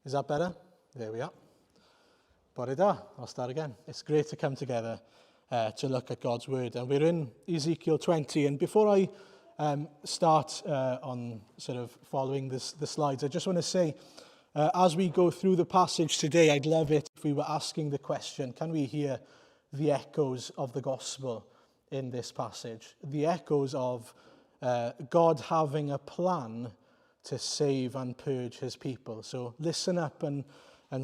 Is that better? There we are. Bore da. I'll start again. It's great to come together to look at God's Word. And we're in Ezekiel 20. And before I start on sort of following this, the slides, I just want to say, as we go through the passage today, I'd love it if we were asking the question, can we hear the echoes of the gospel in this passage? The echoes of God having a plan to save and purge his people. So listen up and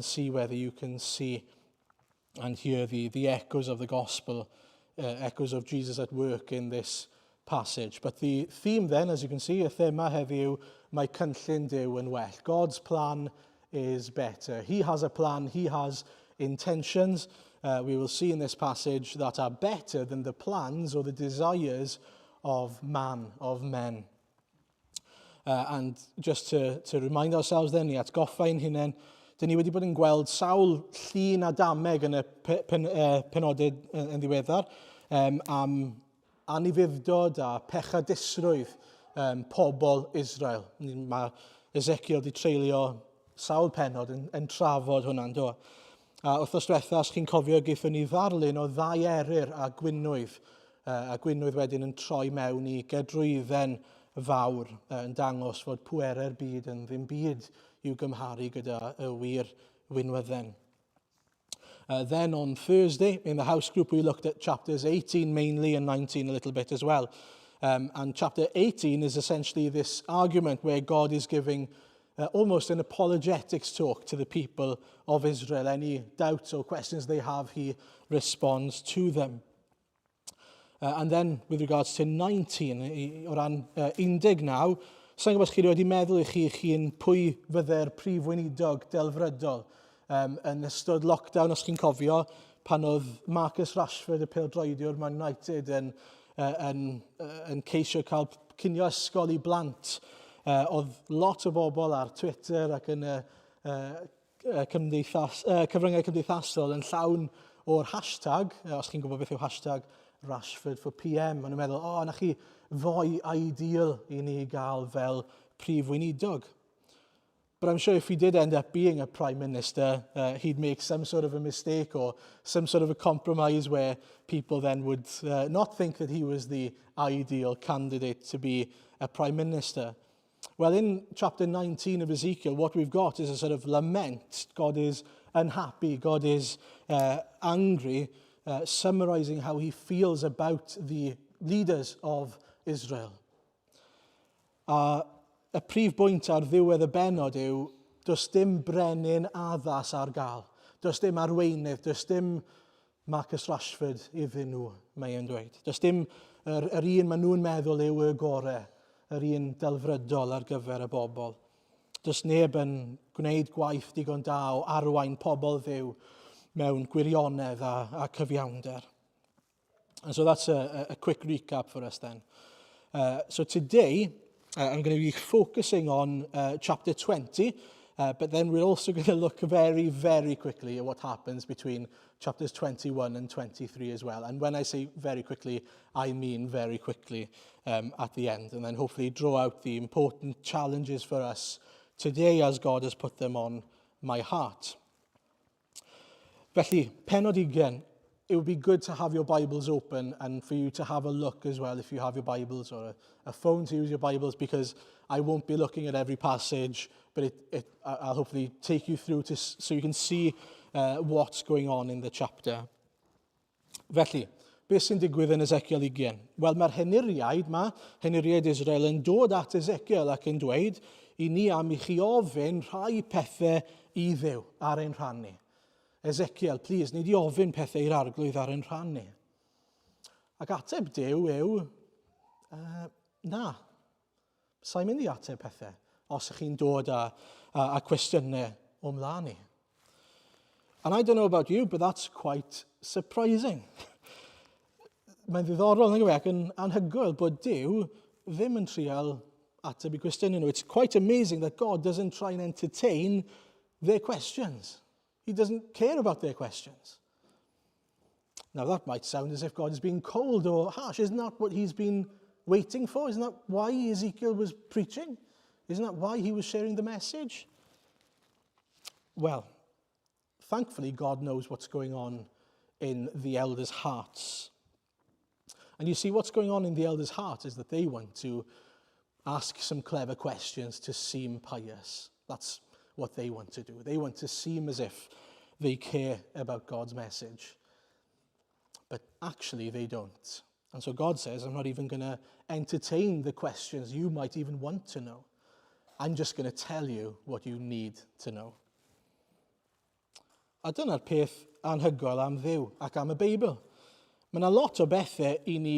see whether you can see and hear the echoes of the gospel, echoes of Jesus at work in this passage. But the theme then, as you can see, y thema heddiw, mae cynllun Duw yn well. God's plan is better. He has a plan, he has intentions, we will see in this passage, that are better than the plans or the desires of man, of men. And just to remind ourselves then, i atgoffa ein hunain, dyn ni wedi bod yn gweld sawl llun a dameg yn y penodau yn ddiweddar am anufudd-dod a pechadusrwydd pobl Israel. Mae Ezekiel wedi treulio sawl pennod yn trafod hwnna'n do. A wythnos diwetha, os chi'n cofio, gaethon ni ddarlun o ddau eryr a gwinwydd, a gwinwydd wedyn yn troi mewn i gedrwydden fawr yn dangos fod pwerau'r byd yn ddim byd i'w gymharu gyda y wir winwydden. Then on Thursday, in the house group, we looked at chapters 18 mainly and 19 a little bit as well. And chapter 18 is essentially this argument where God is giving almost an apologetics talk to the people of Israel. Any doubts or questions they have, he responds to them. And then with regards to 19, o ran 19, sa'n gwybod os chi wedi meddwl i chi eich hun pwy fydde'r prif weinidog delfrydol yn ystod lockdown, os chi'n cofio, pan oedd Marcus Rashford, y pêl-droediwr Man United, yn ceisio cael cinio ysgol i blant. Oedd lot o bobl ar Twitter ac yn y cyfryngau cymdeithasol yn llawn o'r hashtag, os chi'n gwybod beth yw hashtag Rashford for PM, maen nhw'n meddwl, "O, oh, na chi foi ideal i ni gael fel prif weinidog." But I'm sure if he did end up being a prime minister, he'd make some sort of a mistake or some sort of a compromise where people then would not think that he was the ideal candidate to be a prime minister. Well, in chapter 19 of Ezekiel, what we've got is a sort of lament. God is unhappy, God is angry, summarizing how he feels about the leaders of Israel. A y prif bwynt ar ddiwedd y bennod yw, does dim brenin addas ar gael. Does dim arweinydd, does dim Marcus Rashford iddyn nhw, mae e'n dweud. Does dim yr un maen nhw'n meddwl yw y gorau, yr un delfrydol ar gyfer y bobl. Does neb yn gwneud gwaith digon da o arwain pobl Dduw mewn gwirionedd a cyfiawnder. And so that's a quick recap for us then. So today, I'm going to be focusing on chapter 20, but then we're also going to look very, very quickly at what happens between chapters 21 and 23 as well. And when I say very quickly, I mean very quickly at the end. And then hopefully draw out the important challenges for us today as God has put them on my heart. Felly, pennod 20, it would be good to have your Bibles open and for you to have a look as well if you have your Bibles or a phone to use your Bibles, because I won't be looking at every passage, but I'll hopefully take you through so you can see what's going on in the chapter. Felly, beth sy'n digwydd yn Ezekiel 20? Wel, mae'r henuriaid ma, henuriaid Israel, yn dod at Ezekiel ac yn dweud i ni am i chi ofyn rhai pethau i Dduw ar ein rhan ni. "Ezekiel, please, nei di ofyn pethau i'r Arglwydd ar ein rhan ni?" Ac ateb Duw yw, "Na, sa'n mynd i ateb pethau os ych chi'n dod â cwestiynau o mlaen i." And I don't know about you, but that's quite surprising. Mae'n ddiddorol, nag yw e, ac yn anhygoel bod Duw ddim yn trial ateb i cwestiynau nhw. It's quite amazing that God doesn't try and entertain their questions. He doesn't care about their questions. Now, that might sound as if God is being cold or harsh. Isn't that what he's been waiting for? Isn't that why Ezekiel was preaching? Isn't that why he was sharing the message? Well, thankfully, God knows what's going on in the elders' hearts. And you see, what's going on in the elders' hearts is that they want to ask some clever questions to seem pious. That's what they want to do. They want to seem as if they care about God's message. But actually, they don't. And so God says, I'm not even going to entertain the questions you might even want to know. I'm just going to tell you what you need to know. A dyna'r peth anhygoel am Dduw ac am y Beibl. Mae yna lot o bethau i ni,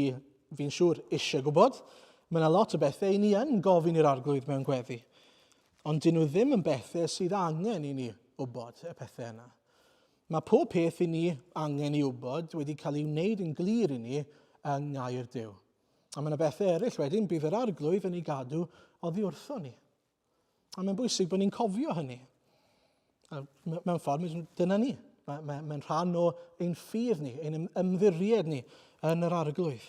fi'n siŵr, eisiau gwybod. Mae yna lot o bethau i ni yn gofyn i'r Arglwydd mewn gweddi. Ond dyn nhw ddim yn bethau sydd angen i ni wybod y pethau yna. Mae pob peth i ni angen i wybod wedi cael ei wneud yn glir i ni yng Ngair Duw. A mae yna bethau eraill wedyn bydd yr Arglwydd yn ei gadw oddi wrtho ni. A mae'n bwysig bod ni'n cofio hynny. A mewn ffordd, dyna ni. Mae'n mae, mae rhan o ein ffydd ni, ein ymddiried ni yn yr Arglwydd.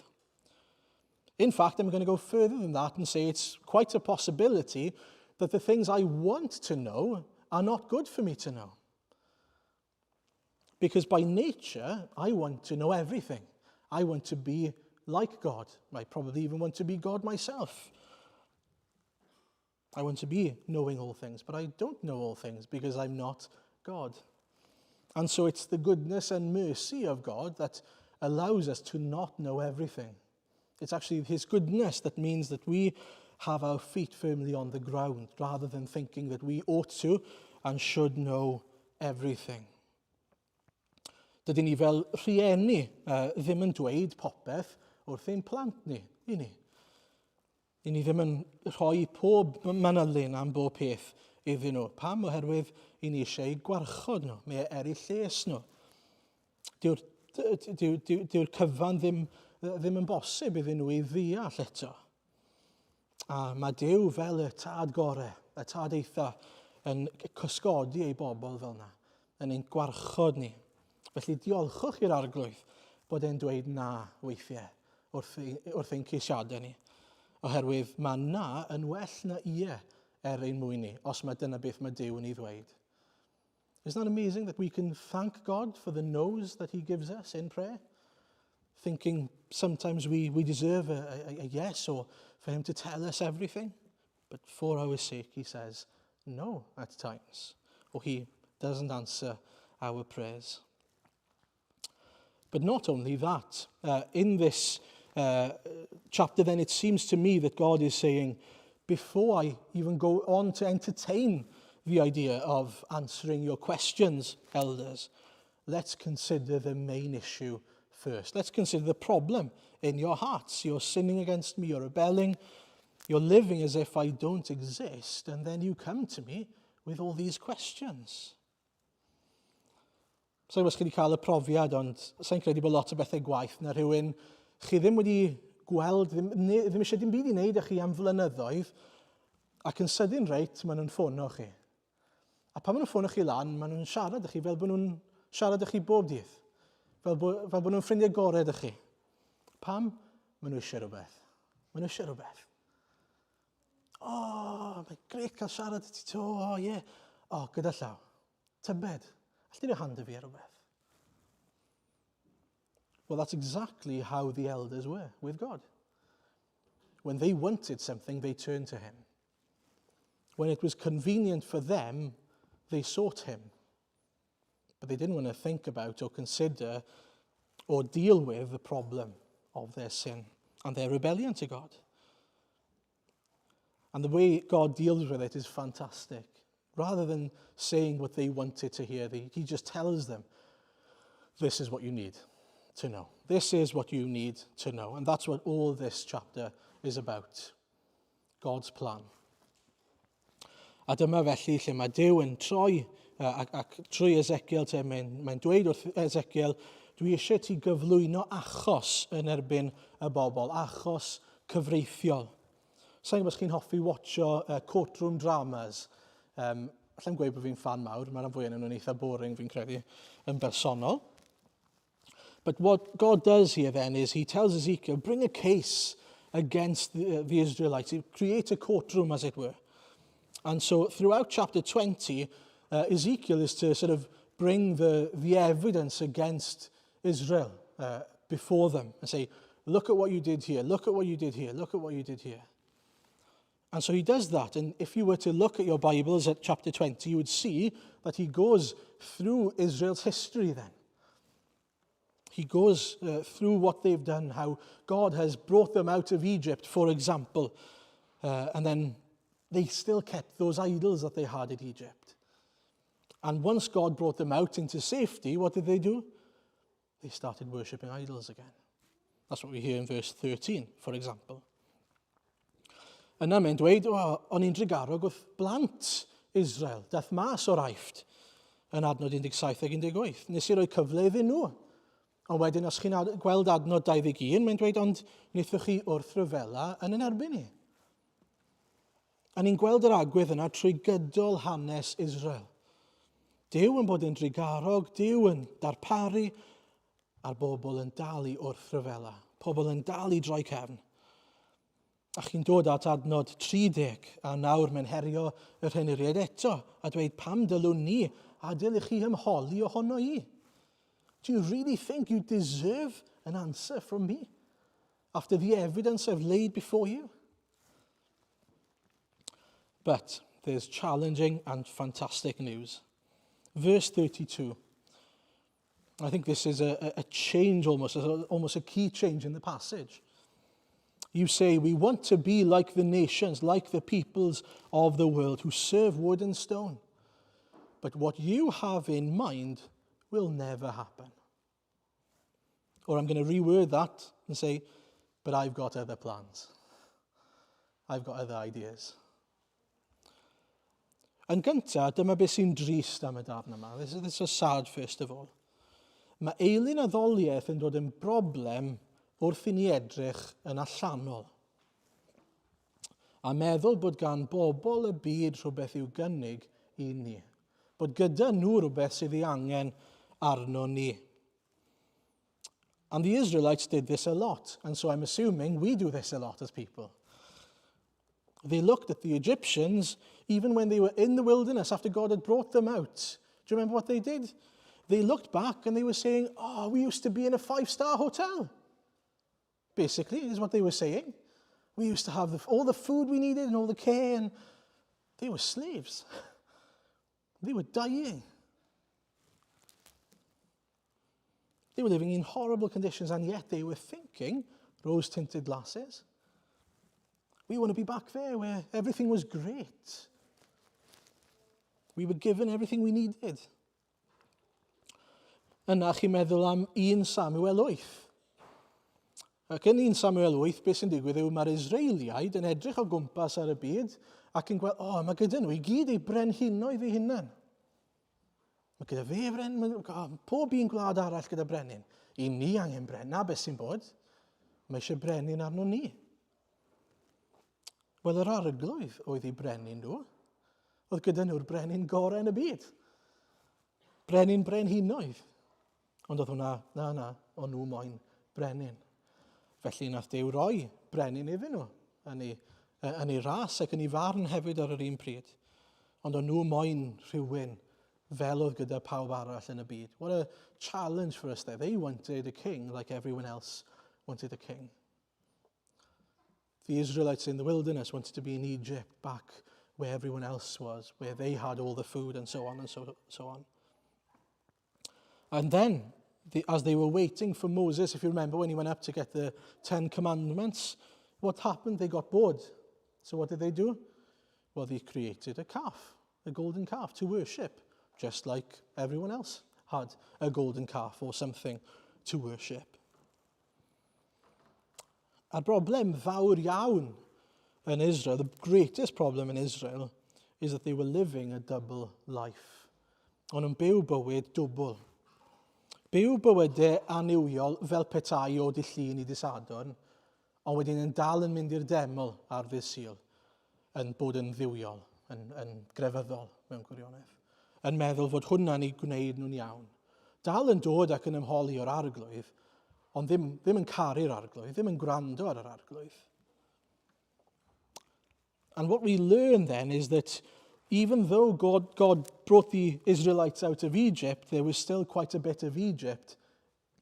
In fact, I'm going to go further than that and say it's quite a possibility that the things I want to know are not good for me to know. Because by nature, I want to know everything. I want to be like God. I probably even want to be God myself. I want to be knowing all things, but I don't know all things because I'm not God. And so it's the goodness and mercy of God that allows us to not know everything. It's actually His goodness that means that we have our feet firmly on the ground rather than thinking that we ought to and should know everything. Dydyn ni fel rhieni ddim yn dweud popeth wrth ein plant ni, i ni. I ni ddim yn rhoi pob manylyn am bob peth iddyn nhw. Pam? Oherwydd i ni eisiau eu gwarchod nhw, mae er eu lles nhw. Dyw'r dyw, dyw, dyw cyfan ddim, ddim yn bosib iddyn nhw i ddeall eto. A mae Duw fel y tad gore, y tad eitha, yn cysgodi ei bobl fel yna, yn ein gwarchod ni. Felly diolchwch i'r Arglwydd bod e'n dweud na weithiau wrth, wrth ein ceisiadau ni. Oherwydd mae na yn well na ie er ein mwyn ni, os mae dyna beth mae Duw yn ei ddweud. Isn't that amazing that we can thank God for the no's that he gives us in prayer? Thinking sometimes we deserve a yes or for him to tell us everything. But for our sake, he says no at times. Or he doesn't answer our prayers. But not only that, in this chapter, then it seems to me that God is saying, before I even go on to entertain the idea of answering your questions, elders, let's consider the main issue first. Let's consider the problem in your hearts. You're sinning against me, you're rebelling, you're living as if I don't exist, and then you come to me with all these questions. Sa'n gwybod os chi wedi cael y profiad, ond sa'n credu bod lot o bethau gwaeth na rhywun chi ddim wedi gweld, ddim, ddim eisiau dim byd i wneud â chi am flynyddoedd, ac yn sydyn reit, maen nhw'n ffono chi. A pan maen nhw'n ffono chi lan, maen nhw'n siarad â chi fel bod nhw'n siarad â chi bob dydd. Fel bod nhw'n ffrindiau gorau â chi. Pam? Maen nhw eisiau rhywbeth. Maen nhw eisiau rhywbeth. O, oh, mae'n grêt cael siarad â ti to, o, oh, ie. Yeah. O, oh, gyda llaw. Tybed, alli di roi hand i fi ar rhywbeth? Well, that's exactly how the elders were with God. When they wanted something, they turned to him. When it was convenient for them, they sought him. But they didn't want to think about or consider or deal with the problem of their sin and their rebellion to God. And the way God deals with it is fantastic. Rather than saying what they wanted to hear, he just tells them, this is what you need to know. This is what you need to know. And that's what all this chapter is about. God's plan. A dyma felly lle mae Duw yn troi ac trwy Ezekiel te, mae'n mae dweud wrth Ezekiel, dwi eisiau ti gyflwyno achos yn erbyn y bobl, achos cyfreithiol. Sa'n gwybod os chi'n hoffi watcho courtroom dramas. Allai'm gweud bod fi'n fan mawr, mae'r rhan fwyaf nhw'n eitha boring fi'n credu yn bersonol. But what God does here then is he tells Ezekiel, bring a case against the Israelites, create a courtroom as it were. And so throughout chapter 20, Ezekiel is to sort of bring the, the evidence against Israel before them and say, look at what you did here, look at what you did here, look at what you did here. And so he does that. And if you were to look at your Bibles at chapter 20, you would see that he goes through Israel's history then. He goes through what they've done, how God has brought them out of Egypt, for example. And then they still kept those idols that they had in Egypt. And once God brought them out into safety, what did they do? They started worshipping idols again. That's what we hear in verse 13, for example. Yna mae'n dweud, o, o'n i'n drugarog wrth blant Israel, dath mas o'r Aifft yn adnod 17 ac 18. Nes i roi cyfle iddyn nhw. Ond wedyn, os chi'n gweld adnod 21, mae'n dweud, ond wnaethoch chi wrthryfela yn yn erbyn i. A ni'n gweld yr agwedd yna trwy gydol hanes Israel. Duw yn bod yn drugarog, Duw yn darparu, a'r bobl yn dal i wrthryfela. Pobl yn dal i droi cefn. A chi'n dod at adnod 30, a nawr mae'n herio yr henuriaid eto, a dweud pam dylwn ni adael i chi ymholi ohono i? Do you really think you deserve an answer from me after the evidence I've laid before you? But there's challenging and fantastic news. Verse 32. I think this is a, a change almost, almost a key change in the passage. You say, We want to be like the nations, like the peoples of the world who serve wood and stone. But what you have in mind will never happen. Or I'm going to reword that and say, But I've got other plans. I've got other ideas. Yn gyntaf, dyma beth sy'n drist am y darn yma. This is, this is sad first of all. Mae eilun addoliaeth yn dod yn broblem wrth i ni edrych yn allanol. A meddwl bod gan bobl y byd rhywbeth i'w gynnig i ni. Bod gyda nhw rhywbeth sydd ei angen arno ni. And the Israelites did this a lot, and so I'm assuming we do this a lot as people. They looked at the Egyptians even when they were in the wilderness after God had brought them out. Do you remember what they did? They looked back and they were saying, Oh, we used to be in a five star hotel. Basically, is what they were saying. We used to have the, all the food we needed and all the care, and they were slaves. They were dying. They were living in horrible conditions, and yet they were thinking, rose tinted glasses, we want to be back there where everything was great. We were given everything we needed. Yna chi'n meddwl am 1 Samuel 8. Ac yn 1 Samuel 8, beth sy'n digwydd yw mae'r Israeliaid yn edrych o gwmpas ar y byd ac yn gweld, o, oh, mae gyda nhw i gyd eu brenhinoedd eu hunain. Mae gyda fe bren, mae, oh, pob un gwlad arall gyda brenin. I ni angen bren, na beth sy'n bod. Mae eisiau brenin arno ni. Wel, yr arglwydd oedd eu brenin nhw. Oedd gyda nhw'r brenin gorau yn y byd. Brenin brenhinoedd. Ond oedd hwnna, na, na, o'n nhw moyn brenin. Felly nath Duw roi brenin iddyn nhw yn ei, yn ei ras ac yn ei farn hefyd ar yr un pryd. Ond o'n nhw moyn rhywun fel oedd gyda pawb arall yn y byd. What a challenge for us there. They wanted a king like everyone else wanted a king. The Israelites in the wilderness wanted to be in Egypt, back where everyone else was, where they had all the food and so on and so, so on. And then, the, as they were waiting for Moses, if you remember when he went up to get the Ten Commandments, what happened? They got bored. So what did they do? Well, they created a calf, a golden calf, to worship, just like everyone else had a golden calf or something to worship. A'r broblem fawr iawn yn Israel, the greatest problem in Israel, is that they were living a double life. O'n nhw'n byw bywyd dwbl. Byw bywydau annuwiol fel petai o dydd Llun i ddydd Sadwrn, ond wedyn yn dal yn mynd i'r deml ar ddydd Sul, yn bod yn dduwiol, yn, yn grefyddol mewn gwirionedd. Yn meddwl fod hwnna'n ei gwneud nhw'n iawn. Dal yn dod ac yn ymholi o'r arglwydd, ond ddim, ddim yn caru'r arglwydd, ddim yn gwrando ar yr arglwydd. And what we learn then is that Even though God brought the Israelites out of Egypt, there was still quite a bit of Egypt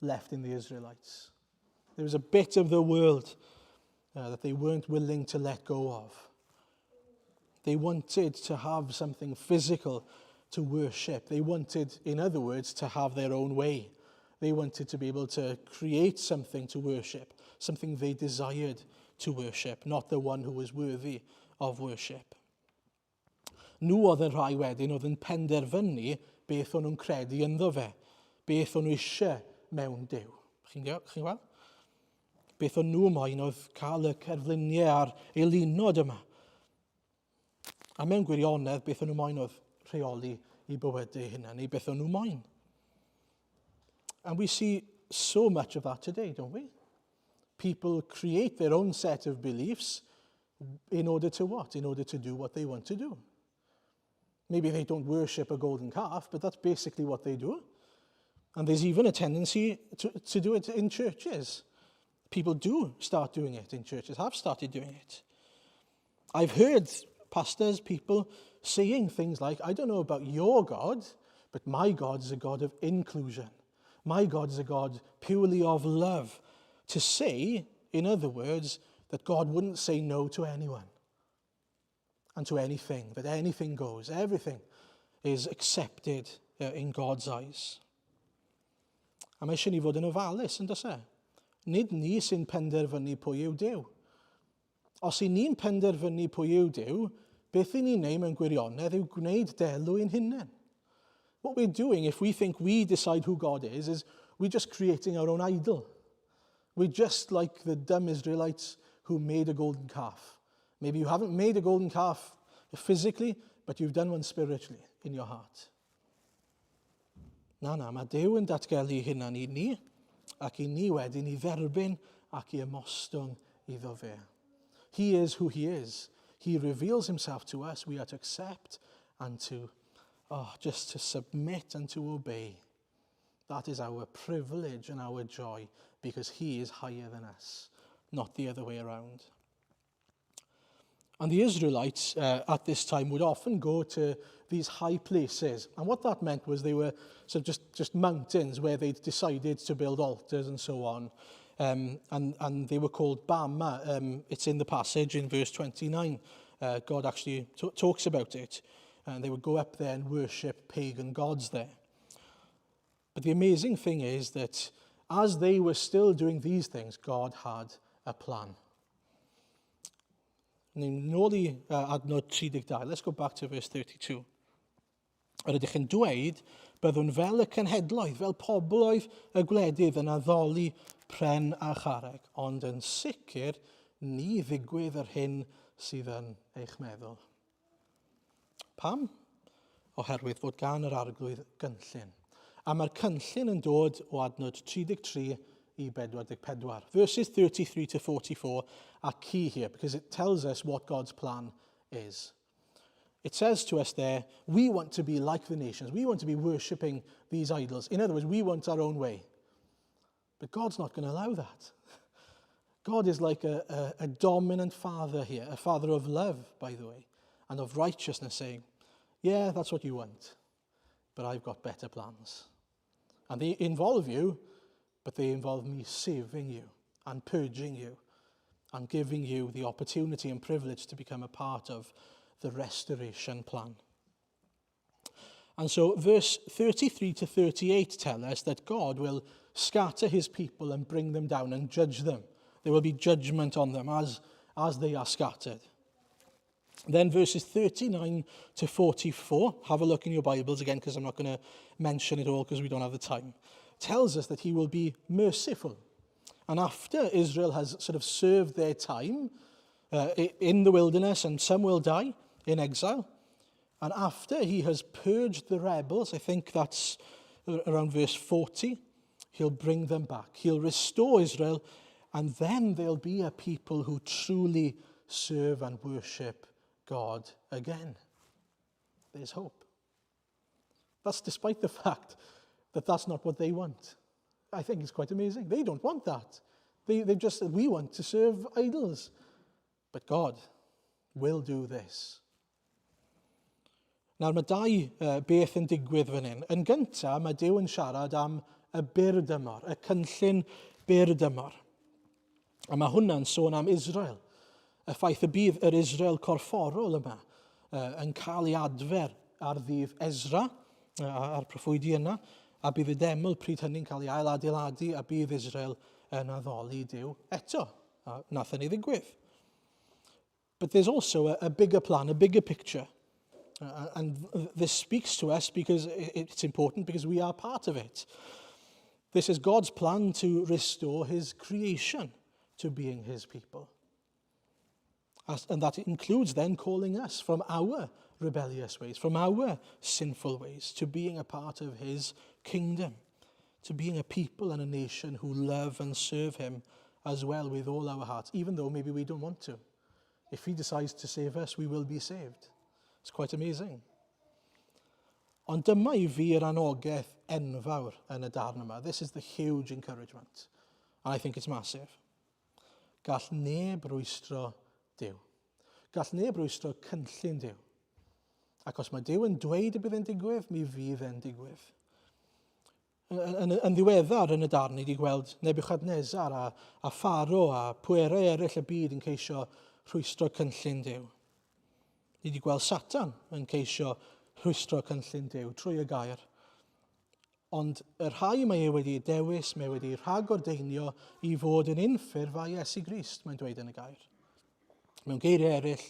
left in the Israelites. There was a bit of the world that they weren't willing to let go of. They wanted to have something physical to worship. They wanted, in other words, to have their own way. They wanted to be able to create something to worship, something they desired to worship, not the one who was worthy of worship. Nhw oedd y rhai wedyn oedd yn penderfynu beth o'n nhw'n credu ynddo fe, beth o'n nhw eisiau mewn Duw. Chi'n chi gweld? Beth o'n nhw moyn oedd cael y cerfluniau a'r eilunod yma. A mewn gwirionedd, beth o'n nhw moyn oedd rheoli eu bywydau hynna, neu beth o'n nhw moyn. And we see so much of that today, don't we? People create their own set of beliefs in order to what? In order to do what they want to do. Maybe they don't worship a golden calf, but that's basically what they do. And there's even a tendency to do it in churches. People do start doing it in churches, have started doing it. I've heard pastors, people saying things like, "I don't know about your God, but my God is a God of inclusion. My God is a God purely of love." To say, in other words, that God wouldn't say no to anyone and to anything, that anything goes, everything is accepted in God's eyes. A mae eisiau ni fod yn ofalus, yn does e? Nid ni sy'n penderfynu pwy yw Duw. Os y'n ni'n penderfynu pwy yw Duw, beth y'n ni'n neud mewn gwirionedd yw gwneud delw i'n hunain. What we're doing, if we think we decide who God is, is we're just creating our own idol. We're just like the dumb Israelites who made a golden calf. Maybe you haven't made a golden calf physically, but you've done one spiritually in your heart. Na, na, mae Duw yn datgelu hunan i ni, ac i ni wedyn i dderbyn ac i ymostwng iddo fe. He is who he is. He reveals himself to us. We are to accept and to, oh, just to submit and to obey. That is our privilege and our joy because he is higher than us, not the other way around. And the Israelites at this time would often go to these high places. And what that meant was they were sort of just mountains where they'd decided to build altars and so on. And they were called Bama. It's in the passage in verse 29. God actually talks about it. And they would go up there and worship pagan gods there. But the amazing thing is that as they were still doing these things, God had a plan. Ni'n nôl i adnod 32. Let's go back to verse 32. Yr ydych yn dweud, byddwn fel y cenhedloedd, fel pobloedd y gwledydd yn addoli pren a charreg, ond yn sicr ni ddigwydd yr hyn sydd yn eich meddwl. Pam? Oherwydd fod gan yr Arglwydd gynllun. A mae'r cynllun yn dod o adnod 33 i 44. Verses 33 to 44 are key here because it tells us what God's plan is. It says to us there, we want to be like the nations. We want to be worshipping these idols. In other words, we want our own way. But God's not going to allow that. God is like a dominant father here, a father of love, by the way, and of righteousness, saying, "Yeah, that's what you want, but I've got better plans. And they involve you, but they involve me saving you and purging you and giving you the opportunity and privilege to become a part of the restoration plan." And so, verse 33 to 38 tell us that God will scatter his people and bring them down and judge them. There will be judgment on them as they are scattered. Then verses 39 to 44, have a look in your Bibles again because I'm not going to mention it all because we don't have the time, tells us that he will be merciful. And after Israel has sort of served their time in the wilderness, and some will die in exile, and after he has purged the rebels, I think that's around verse 40, he'll bring them back. He'll restore Israel, and then there'll be a people who truly serve and worship God again. There's hope. That's despite the fact that that's not what they want. I think it's quite amazing. They don't want that. They just said, "We want to serve idols." But God will do this. Nawr mae dau beth yn digwydd fan hyn. Yn gyntaf, mae Duw yn siarad am y byr dymor, y cynllun byr dymor. A mae hwnna'n sôn am Israel. Y ffaith y bydd yr Israel corfforol yma yn cael ei adfer ar ddydd Ezra, a'r proffwydi yna, a bydd y deml pryd hynny'n cael ei ailadeiladu a bydd Israel yn addoli Duw eto. A nath hynny ddigwydd. But there's also a, a bigger plan, a bigger picture. And this speaks to us because it's important because we are part of it. This is God's plan to restore his creation to being his people. As, and that includes then calling us from our rebellious ways, from our sinful ways, to being a part of his kingdom, to being a people and a nation who love and serve him as well with all our hearts, even though maybe we don't want to. If he decides to save us, we will be saved. It's quite amazing. Ond dyma i fi yr anogaeth enfawr yn y darn yma. This is the huge encouragement. And I think it's massive. Gall neb rwystro Duw. Gall neb rwystro cynllun Duw. Ac os mae Duw yn dweud y bydd e'n digwydd, mi fydd e'n digwydd. Yn, yn, yn ddiweddar yn y darn, ni wedi gweld Nebuchadnezzar a, a Pharo a pwerau eraill y byd yn ceisio rhwystro cynllun Duw. Ni wedi gweld Satan yn ceisio rhwystro cynllun Duw trwy y gair. Ond y rhai mae e wedi dewis, mae e wedi rhagordeinio i fod yn unffurf â Iesu Grist, mae'n dweud yn y gair. Mewn geiriau eraill,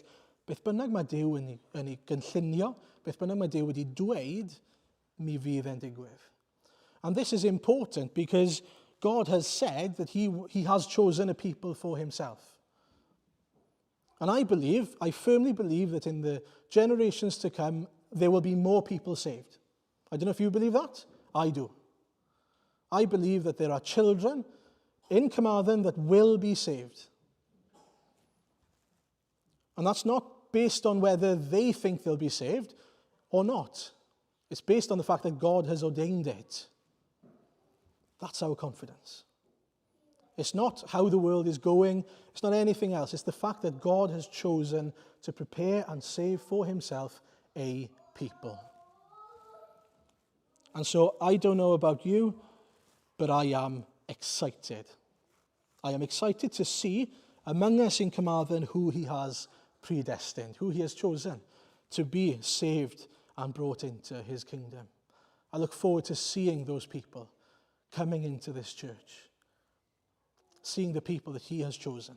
beth bynnag mae Duw yn ei, yn ei gynllunio, beth bynnag mae Duw wedi dweud, mi fydd e'n digwydd. And this is important because God has said that he, he has chosen a people for himself. And I believe, I firmly believe that in the generations to come, there will be more people saved. I don't know if you believe that. I do. I believe that there are children in Carmarthen that will be saved. And that's not based on whether they think they'll be saved or not. It's based on the fact that God has ordained it. That's our confidence. It's not how the world is going, it's not anything else. It's the fact that God has chosen to prepare and save for himself a people. And so I don't know about you, but I am excited. I am excited to see among us in Carmarthen who he has predestined, who he has chosen to be saved and brought into his kingdom. I look forward to seeing those people coming into this church, seeing the people that he has chosen.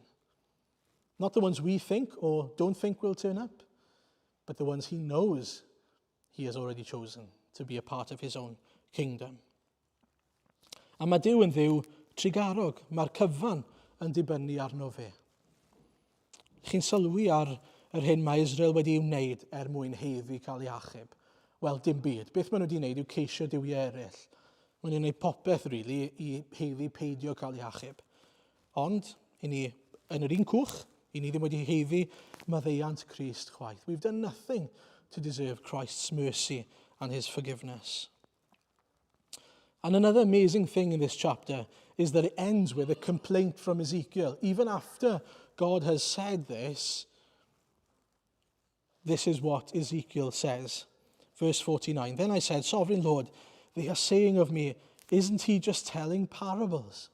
Not the ones we think or don't think will turn up, but the ones he knows he has already chosen to be a part of his own kingdom. A mae Duw yn Dduw trugarog. Mae'r cyfan yn dibynnu arno fe. Chi'n sylwi ar yr hyn mae Israel wedi ei wneud er mwyn haeddu cael ei achub? Wel, dim byd. Beth maen nhw wedi wneud yw ceisio duwiau eraill. Maen nhw'n gwneud popeth, really, i haeddu peidio cael ei achub. Ond, i ni yn yr un cwch, i ni ddim wedi haeddu maddeuant Crist chwaith. We've done nothing to deserve Christ's mercy and his forgiveness. And another amazing thing in this chapter is that it ends with a complaint from Ezekiel. Even after God has said this, this is what Ezekiel says. Verse 49 Then I said, Sovereign Lord, they are saying of me, isn't he just telling parables?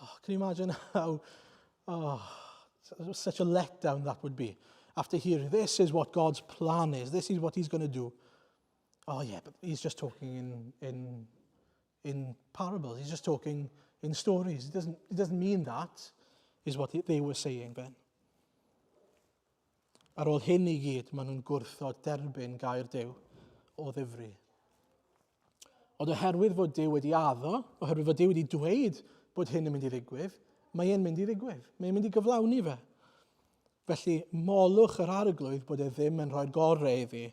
Oh, can you imagine how, oh, such a letdown that would be? After hearing this is what God's plan is, this is what he's going to do. Oh yeah, but he's just talking in, in, in parables. He's just talking in stories. He doesn't, he doesn't mean that, is what they were saying then. Ar ôl hyn i gyd, maen nhw'n gwrthod derbyn gair Duw o ddifri. Ond oherwydd fod Duw wedi addo, oherwydd fod Duw wedi dweud bod hyn yn mynd i ddigwydd, mae e'n mynd i ddigwydd. Mae e'n mynd i gyflawni fe. Felly, molwch yr arglwydd bod e ddim yn rhoi'r gorau iddi.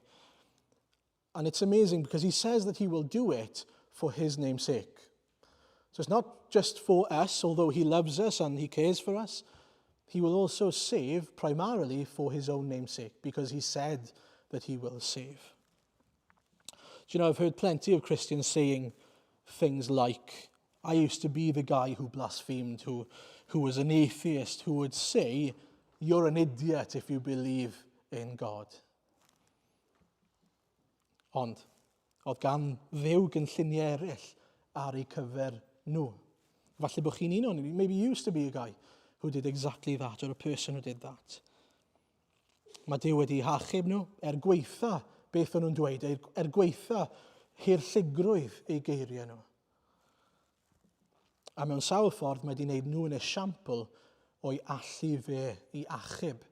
And it's amazing because he says that he will do it for his name's sake. So it's not just for us, although he loves us and he cares for us. He will also save primarily for his own name's sake because he said that he will save. Do you know, I've heard plenty of Christians saying things like, I used to be the guy who blasphemed, who, who was an atheist, who would say, You're an idiot if you believe in God. Ond, oedd gan Dduw gynlluniau eraill ar eu cyfer nhw. Falle bod chi'n un o'n Maybe you used to be a guy who did exactly that, or a person who did that. Mae Duw wedi hachub nhw er gweitha beth o'n nhw'n dweud, er, er gweitha hirlligrwydd eu geiriau nhw. A mewn sawl ffordd mae wedi gwneud nhw yn esiampl o'i allu fe i achub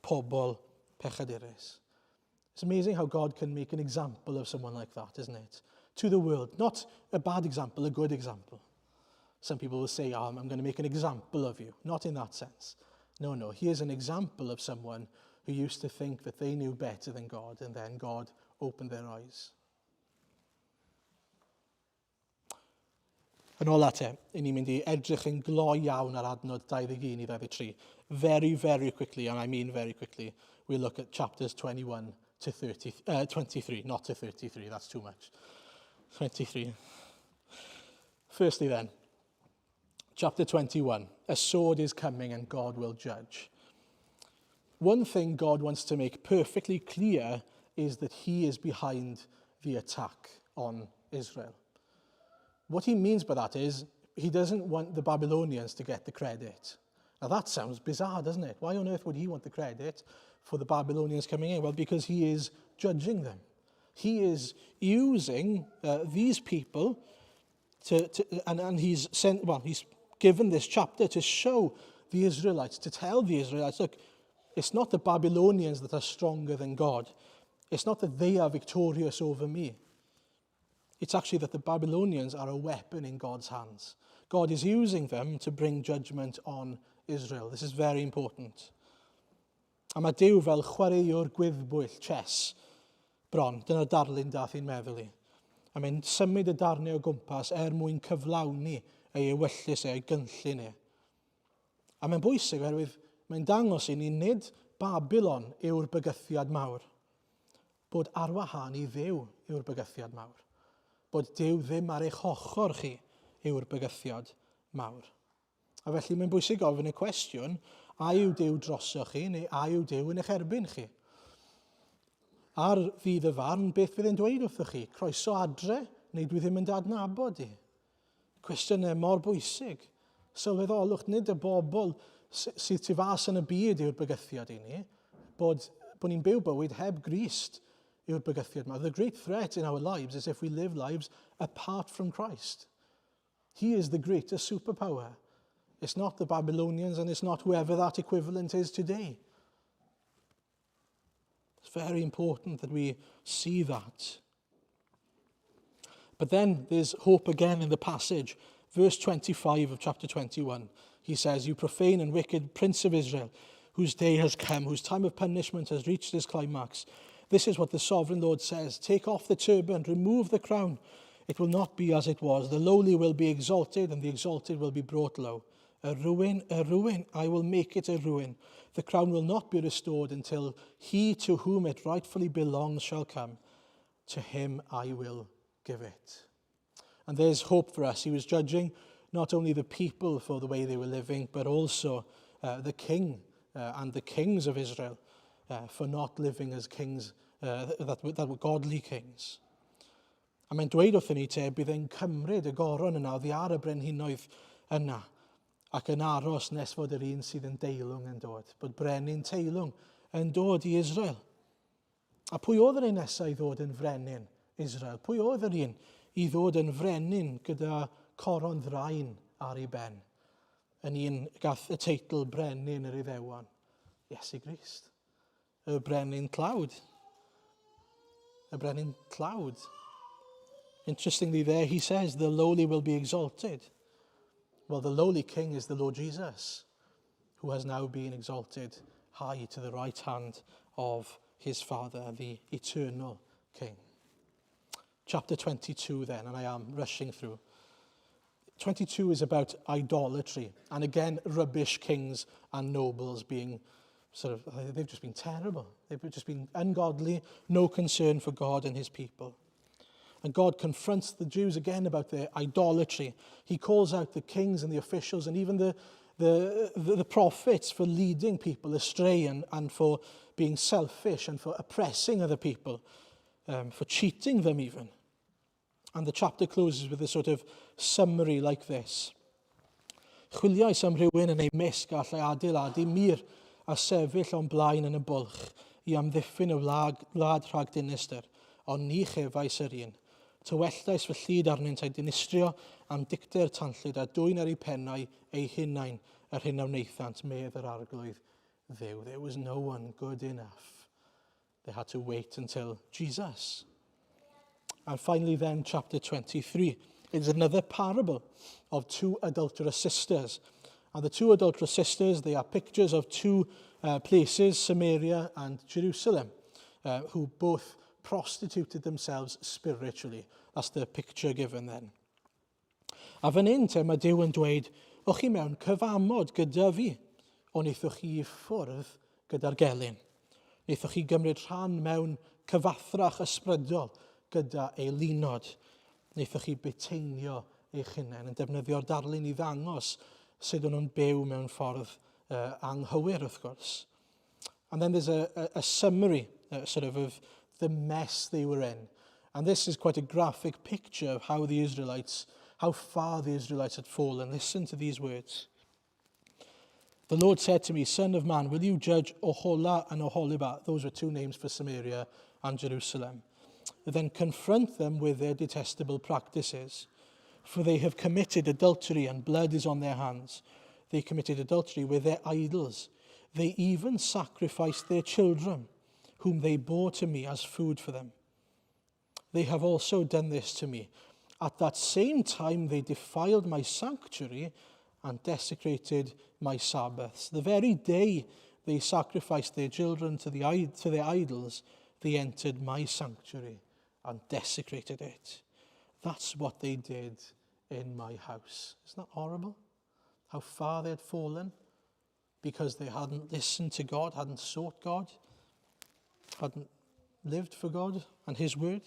pobl pechadurus. It's amazing how God can make an example of someone like that, isn't it? To the world. Not a bad example, a good example. Some people will say, oh, I'm going to make an example of you. Not in that sense. No, no. Here's an example of someone who used to think that they knew better than God, and then God opened their eyes. Yn ôl te, i ni'n mynd i edrych yn gloi iawn ar adnod 21 i 23. Very, very quickly, and I mean very quickly, we look at chapters 21 to 30, 23, not to 33, that's too much. 23. Firstly then, chapter 21, a sword is coming and God will judge. One thing God wants to make perfectly clear is that he is behind the attack on Israel. What he means by that is he doesn't want the Babylonians to get the credit. Now that sounds bizarre, doesn't it? Why on earth would he want the credit for the Babylonians coming in? Well, because he is judging them. He is using these people to and he's sent, well, he's given this chapter to show the Israelites, to tell the Israelites, look, it's not the Babylonians that are stronger than God. It's not that they are victorious over me. It's actually that the Babylonians are a weapon in God's hands. God is using them to bring judgment on Israel. This is very important. A mae Duw fel chwaraewr gwyddbwyll, chess, bron. Dyna'r darlun dath i'n meddwl i. A mae'n symud y darnau o gwmpas er mwyn cyflawni ei ewyllys e, ei gynllun e. A mae'n bwysig oherwydd mae'n dangos i ni nid Babylon yw'r bygythiad mawr. Bod ar wahân i Dduw yw'r bygythiad mawr. Bod Duw ddim ar eich ochr chi yw'r bygythiad mawr. A felly mae'n bwysig gofyn y cwestiwn, a yw Duw drosoch chi neu a yw Duw yn eich erbyn chi? Ar ddydd y farn, beth fydd e'n dweud wrthoch chi? Croeso adre neu dwi ddim yn dy adnabod di? Cwestiynau mor bwysig. Sylweddolwch, nid y bobl sydd tu fas yn y byd yw'r bygythiad i ni, bod, bod ni'n byw bywyd heb Grist yw'r bygythiad yma. The great threat in our lives is if we live lives apart from Christ. He is the greatest superpower. It's not the Babylonians and it's not whoever that equivalent is today. It's very important that we see that. But then there's hope again in the passage. Verse 25 of chapter 21. He says, You profane and wicked prince of Israel, whose day has come, whose time of punishment has reached its climax. This is what the sovereign Lord says Take off the turban, remove the crown. It will not be as it was. The lowly will be exalted, and the exalted will be brought low. A ruin, a ruin, I will make it a ruin. The crown will not be restored until he to whom it rightfully belongs shall come. To him I will give it. And there's hope for us. He was judging not only the people for the way they were living, but also the king and the kings of Israel for not living as kings that were godly kings. A mae'n dweud wrthyn ni te, bydd e'n cymryd y goron yna oddi ar y brenhinoedd yna ac yn aros nes fod yr un sydd yn deilwng yn dod, bod brenin teilwng yn dod i Israel. A pwy oedd yr un nesaf i ddod yn frenin Israel? Pwy oedd yr un i ddod yn frenin gyda coron ddrain ar ei ben? Yn un gath y teitl Brenin yr Iddewon. Iesu Grist. Y brenin tlawd. Y brenin tlawd. Interestingly there he says the lowly will be exalted. Well, the lowly king is the Lord Jesus, who has now been exalted high to the right hand of his Father, the eternal King. Chapter 22 then, and I am rushing through. 22 is about idolatry, and again, rubbish kings and nobles being sort of, they've just been terrible. They've just been ungodly, no concern for God and his people. And God confronts the Jews again about their idolatry. He calls out the kings and the officials and even the prophets for leading people astray and for being selfish and for oppressing other people. for cheating them even. And the chapter closes with a sort of summary like this. Chwiliais am rhywun yn eu mysg a allai adeiladu mur a sefyll o'm blaen yn y bwlch i amddiffyn y wlad, wlad rhag dinistr, ond ni chefais yr un. Tywelltais fy llid arnynt a'i dinistrio am dicter tanllyd a dwyn ar eu pennau eu hunain yr hyn a wnaethant, medd yr Arglwydd Dduw. There was no one good enough. They had to wait until Jesus. And finally then, chapter 23 is another parable of two adulterous sisters. And the two adulterous sisters, they are pictures of two places, Samaria and Jerusalem, who both prostituted themselves spiritually. That's the picture given then. A fan hyn te, mae Duw yn dweud, o'ch chi mewn cyfamod gyda fi, ond wnaethoch chi i ffwrdd gyda'r gelyn. Wnaethoch chi gymryd rhan mewn cyfathrach ysbrydol gyda eilunod. Wnaethoch chi buteinio eich hunain yn defnyddio'r darlun i ddangos sut o'n nhw'n byw mewn ffordd anghywir, wrth gwrs. And then there's a summary sort of the mess they were in. And this is quite a graphic picture of how the Israelites, how far the Israelites had fallen. Listen to these words. The Lord said to me, "Son of man, will you judge Oholah and Oholibah?" Those were two names for Samaria and Jerusalem. "Then confront them with their detestable practices. For they have committed adultery and blood is on their hands. They committed adultery with their idols. They even sacrificed their children, whom they bore to me as food for them. They have also done this to me. At that same time, they defiled my sanctuary and desecrated my Sabbaths. The very day they sacrificed their children to their idols, they entered my sanctuary and desecrated it. That's what they did in my house." Isn't that horrible? How far they had fallen because they hadn't listened to God, hadn't sought God, hadn't lived for God and His word.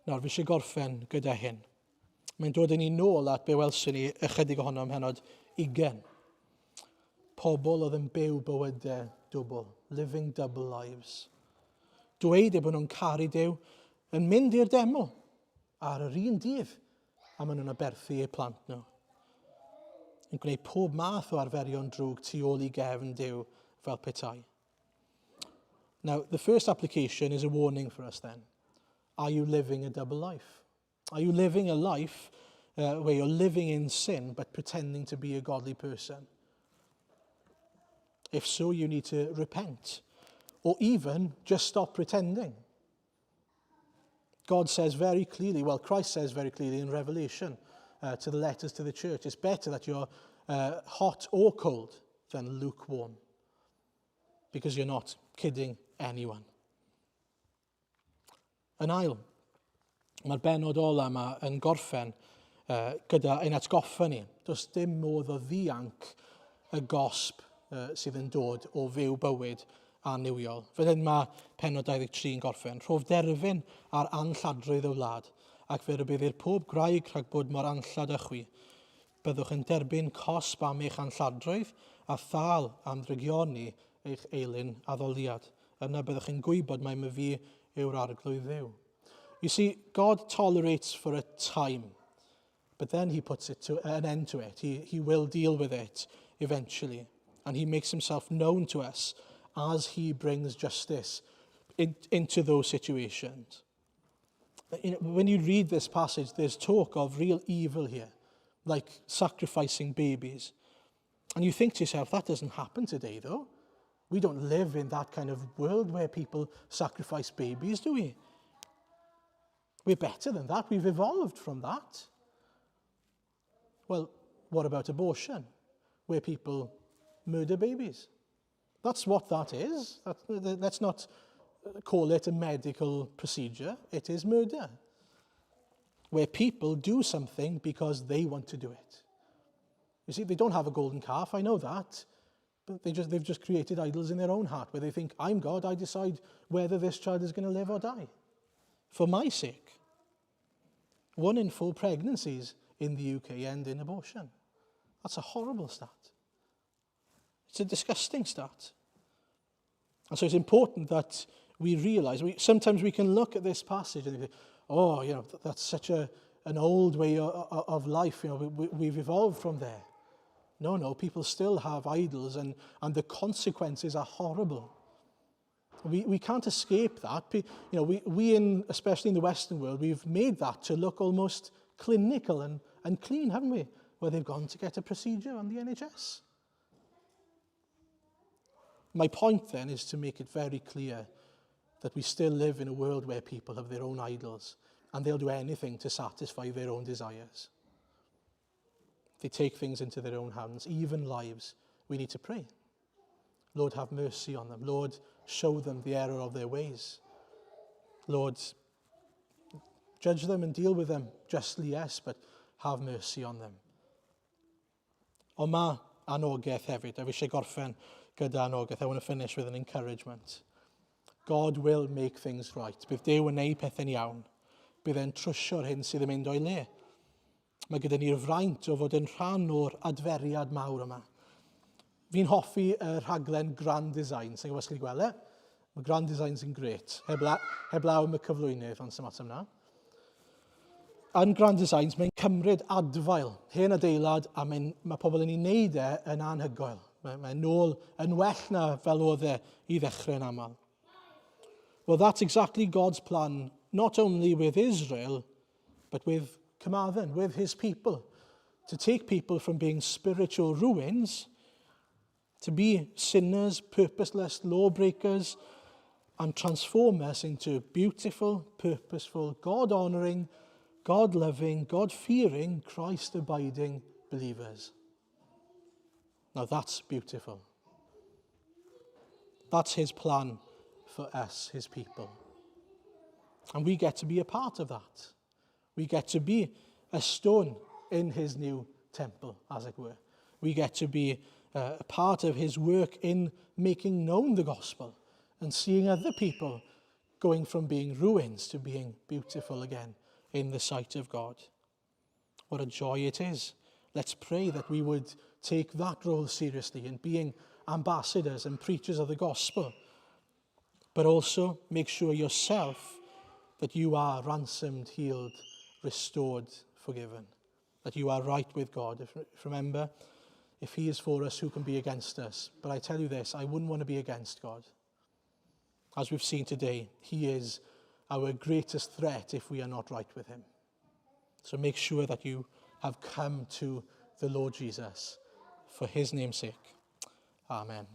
Nawr, fi eisiau gorffen gyda hyn. Mae'n dod â ni nôl at be welson ni ychydig ohono ym mhennod 20. Pobl oedd yn byw bywydau dwbl, living double lives. Dweud eu bod nhw'n caru Duw, yn mynd i'r deml ar yr un dydd a maen nhw'n aberthu eu plant nhw. Yn gwneud pob math o arferion drwg tu ôl i gefn Duw fel petai. Now, the first application is a warning for us then. Are you living a double life? Are you living a life where you're living in sin but pretending to be a godly person? If so, you need to repent or even just stop pretending. God says very clearly, well, Christ says very clearly in Revelation to the letters to the church, it's better that you're hot or cold than lukewarm because you're not kidding anyone. Yn ail, mae'r bennod ola yma yn gorffen gyda ein atgoffa ni. Does dim modd o ddianc y gosb sydd yn dod o fyw bywyd annuwiol. Fel hyn mae pennod 23 yn gorffen. "Rhof derfyn ar anlladrwydd y wlad, ac fe rybuddir pob gwraig rhag bod mor anllad â chwi. Byddwch yn derbyn cosb am eich anlladrwydd a thâl am ddrygioni eich eilun addoliad. Yna byddwch yn gwybod mai myfi yw'r Arglwydd Dduw." You see, God tolerates for a time, but then he puts it to an end to it. He will deal with it eventually. And he makes himself known to us as he brings justice into those situations. When you read this passage, there's talk of real evil here, like sacrificing babies. And you think to yourself, "That doesn't happen today, though. We don't live in that kind of world where people sacrifice babies, do we? We're better than that. We've evolved from that." Well, what about abortion, where people murder babies? That's what that is. Let's not call it a medical procedure. It is murder, where people do something because they want to do it. You see, they don't have a golden calf, I know that. But they've just created idols in their own heart where they think, "I'm God, I decide whether this child is going to live or die. For my sake." One in four pregnancies in the UK end in abortion. That's a horrible stat. It's a disgusting stat. And so it's important that We realize, sometimes we can look at this passage and think, "Oh, that's such an old way of life, we've evolved from there." No, people still have idols and the consequences are horrible. We can't escape that. We, especially in the Western world, we've made that to look almost clinical and clean, haven't we? Where they've gone to get a procedure on the NHS. My point then is to make it very clear that we still live in a world where people have their own idols and they'll do anything to satisfy their own desires. They take things into their own hands, even lives. We need to pray. Lord, have mercy on them. Lord, show them the error of their ways. Lord, judge them and deal with them justly, yes, but have mercy on them. Ond mae anogaeth hefyd, a fi eisiau gorffen gyda anogaeth. I want to finish with an encouragement. God will make things right. Bydd Duw yn neud pethau'n iawn. Bydd e'n trwsio'r hyn sydd yn mynd o'i le. Mae gyda ni'r fraint o fod yn rhan o'r adferiad mawr yma. Fi'n hoffi y rhaglen Grand Design. Sa'n gwybod os chi'n gweld e? Mae Grand Designs yn grêt. Heblaw am y cyflwynydd, ond sy'n am na. Yn Grand Designs, mae'n cymryd adfail, hen adeilad, a mae pobl yn ei wneud e yn anhygoel. Mae'n nôl yn well na fel oedd e i ddechrau yn aml. Well, that's exactly God's plan, not only with Israel, but with Carmarthen, with his people. To take people from being spiritual ruins to be sinners, purposeless lawbreakers, and transform us into beautiful, purposeful, God honoring, God loving, God fearing, Christ abiding believers. Now that's beautiful. That's his plan for us, his people. And we get to be a part of that. We get to be a stone in his new temple, as it were. We get to be a part of his work in making known the gospel and seeing other people going from being ruins to being beautiful again in the sight of God. What a joy it is. Let's pray that we would take that role seriously in being ambassadors and preachers of the gospel. But also make sure yourself that you are ransomed, healed, restored, forgiven. That you are right with God. Remember, if he is for us, who can be against us? But I tell you this, I wouldn't want to be against God. As we've seen today, he is our greatest threat if we are not right with him. So make sure that you have come to the Lord Jesus for his name's sake. Amen.